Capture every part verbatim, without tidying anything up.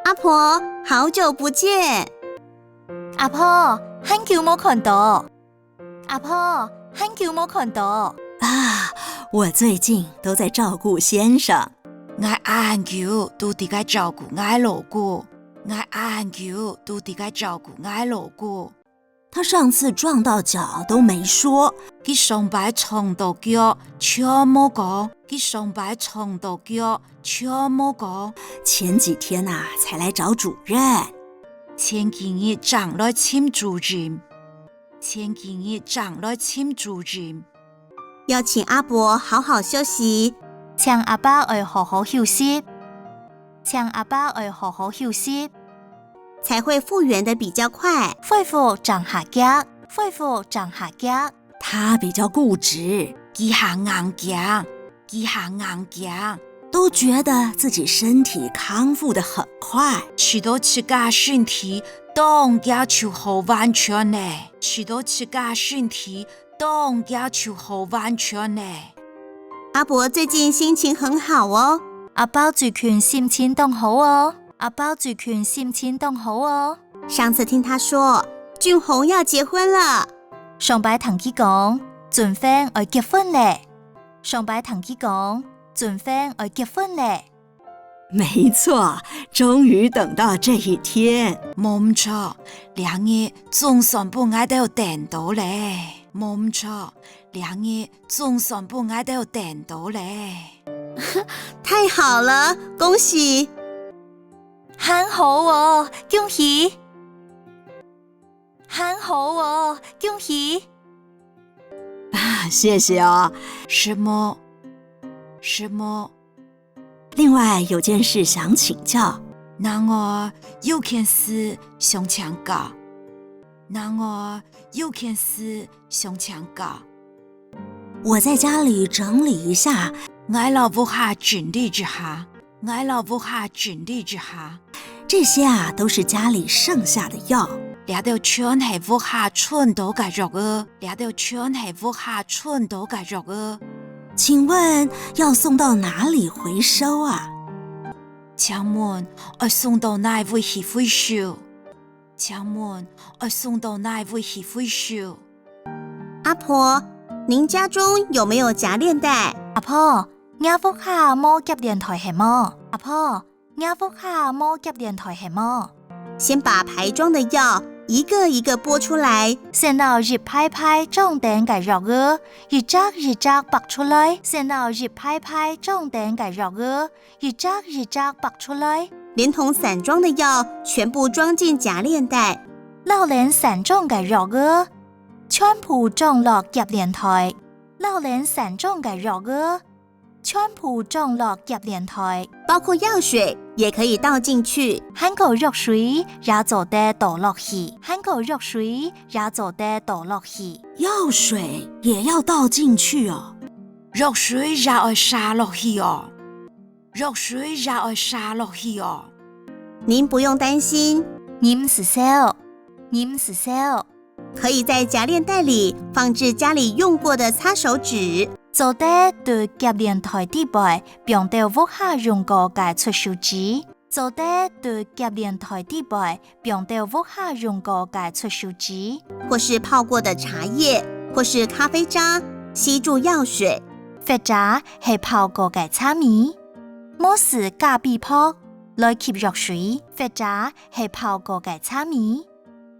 阿婆，好久不见。阿婆，恁久無看到。阿婆，恁久無看到。啊，我最近都在照顾先生。𠊎恁久都在該照顧𠊎老公。𠊎恁久都在該照顧𠊎老公。 他上次撞到腳都沒說。佢上擺撞到腳，全無講。佢上擺撞到腳，全無講。前幾天啊，才來找主任。前幾日正來尋主任。前幾日正來尋主任。要請阿伯好好休息。請阿伯愛好好休息。請阿伯愛好好休息。 才會復原得比較快。恢復正較遽。恢復正較遽。他比較固執。佢較硬頸。佢較硬頸。都覺得自己身體康復得很快。試著自家身體當遽就好完全咧。試著自家身體當遽就好完全咧。阿伯最近心情很好哦。阿伯最近心情當好哦。阿伯最近心情當好哦。 上次聽他說，俊宏要結婚了。上擺聽佢講，俊宏愛結婚咧。上擺聽佢講，俊宏愛結婚咧。沒錯，終於等到這一天。無毋著，這日總算分𠊎兜等到咧。無毋著，這日總算分𠊎兜等到咧。太好了，恭喜！ 恁好哦，恭喜！恁好哦，恭喜！啊，謝謝哦。承蒙，承蒙。另外有件事想請教。另外有件事想請教。另外有件事想請教。 我在家裡整理一下。𠊎摎屋下整理一下。𠊎摎屋下整理一下。這些啊，都是家裡剩下的藥。這兜全係屋下賰到个藥仔。這兜全係屋下賰到个藥仔。請問要送到哪裡回收啊？請問愛送到哪位去回收？ 請問愛送到哪位去回收？阿婆，您家中有沒有夾鏈袋？阿婆，若屋下無夾鏈袋係無？阿婆，若屋下無夾鏈袋係無？先把排裝的藥一個一個剝出來。先摎一排排裝等个藥仔，一隻一隻剝出來。先摎一排排裝等个藥仔， 一隻一隻剝出來。連同散裝的藥全部裝進夾鏈袋。摎連散裝个藥仔，全部裝落夾鏈袋。摎連散裝个藥仔，全部裝落夾鏈袋。包括藥水也可以倒進去。還過藥水也做得倒落去。還過藥水也做得倒落去。藥水也要倒進去哦。藥水也愛挲落去哦。 藥水也愛挲落去哦。您不用擔心。你毋使愁。你毋使愁。可以在夾鏈袋裡放置家裡用過的擦手紙。做得對夾鏈袋底背放兜屋下用過个捽手紙。做得對夾鏈袋底背放兜屋下用過个捽手紙。或是泡過的茶葉，或是咖啡渣，吸住藥水。或者係泡過个茶米，無就咖啡粕，來吸藥水。或者係泡過个茶米，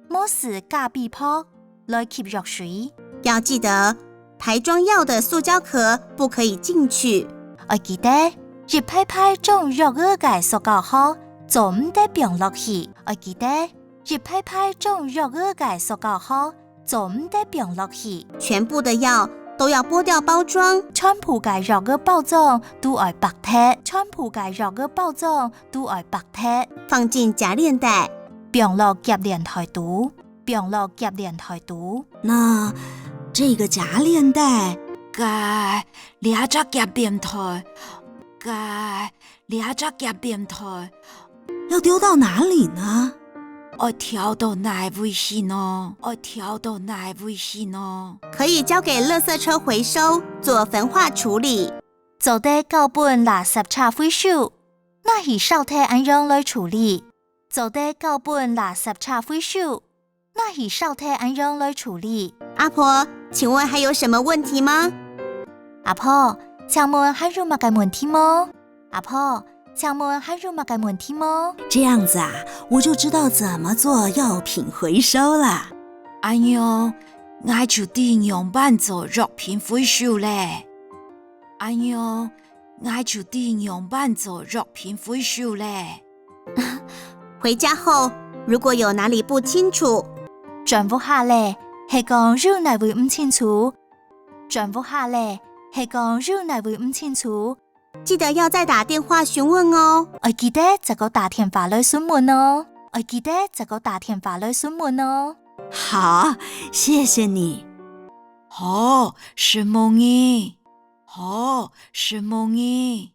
無就咖啡粕，來吸藥水。要記得，排裝藥的塑膠殼不可以進去。愛記得，一排排裝藥仔个塑膠殼，做毋得放落去。愛記得， 一排排裝藥仔个塑膠殼，做毋得放落去。全部的藥都要剝掉包裝。全部个藥仔包裝都愛剝忒。全部个藥仔包裝都愛剝忒。放進夾鏈袋。放落夾鏈袋肚。放落夾鏈袋肚。那這個夾鏈袋，該這隻夾鏈袋，該 這隻夾鏈袋，要丟到哪裡呢？愛丟到哪位去呢？愛丟到哪位去呢？可以交給垃圾車回收，做焚化處理。做得交分垃圾車回收，拿去燒忒恁樣來處理。做得交分垃圾車回收，拿去燒忒恁樣來處理。阿婆，請問還有什麼問題嗎？阿婆，請問還有麼个問題無？阿婆，請問還有麼个問題無？這樣子啊，我就知道怎麼做藥品回收了。恁樣，𠊎就知仰般做藥品回收咧。恁樣，𠊎就知仰般做藥品回收咧。回家後，如果有哪裡不清楚，轉屋下咧，係講有哪位毋清楚。轉屋下咧，係講有哪位毋清楚。記得要再打電話詢問哦。愛記得再過打電話來詢問哦。愛記得再過打電話來詢問哦。好，謝謝你。好，承蒙你。好，承蒙你。